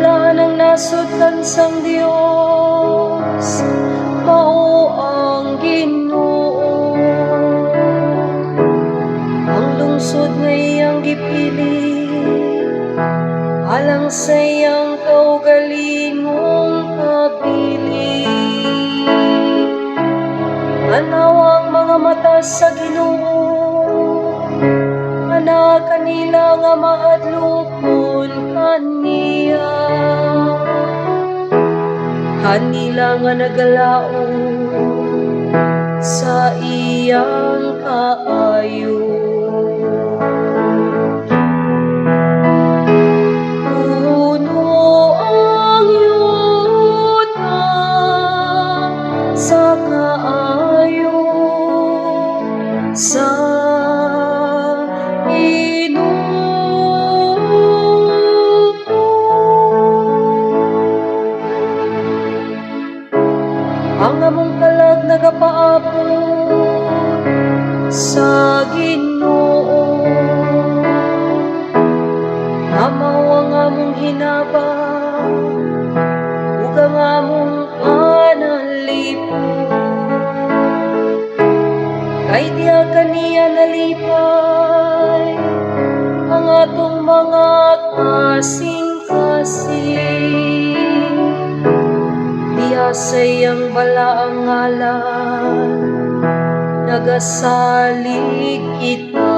Bulahan ang nasudlan sang Dios, mao ang Ginoo. Ang lungsod nga iyang gipili alang sa iyang kaugalingong kabili. Tan-aw ang mga mata sa Ginoo ana kanila nga mahadlokon kaniya, kanila nga nagalaom sa iyang kaayo. Puno ang yuta sa kaayo sa Ginoo. Ang among kalag nagapaabot sa Ginoo. Nga mao ang among hinabang ug ang among panalipon. Kay diha kaniya nalipay ang atong mga kasing-kasing. Diha sa iyang balaang ngalan nagasalig kita.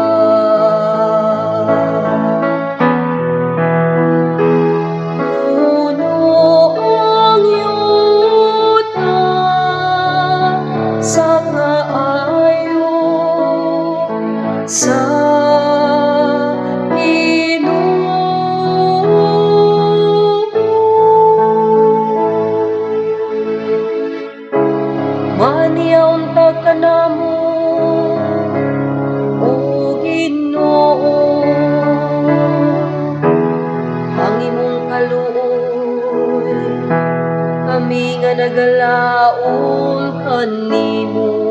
Puno ang yuta sa kaayo sa Ginoo. Maniya unta kanamo, o Ginoo, ang imong kaluoy, kami nga nagalaom kanimo.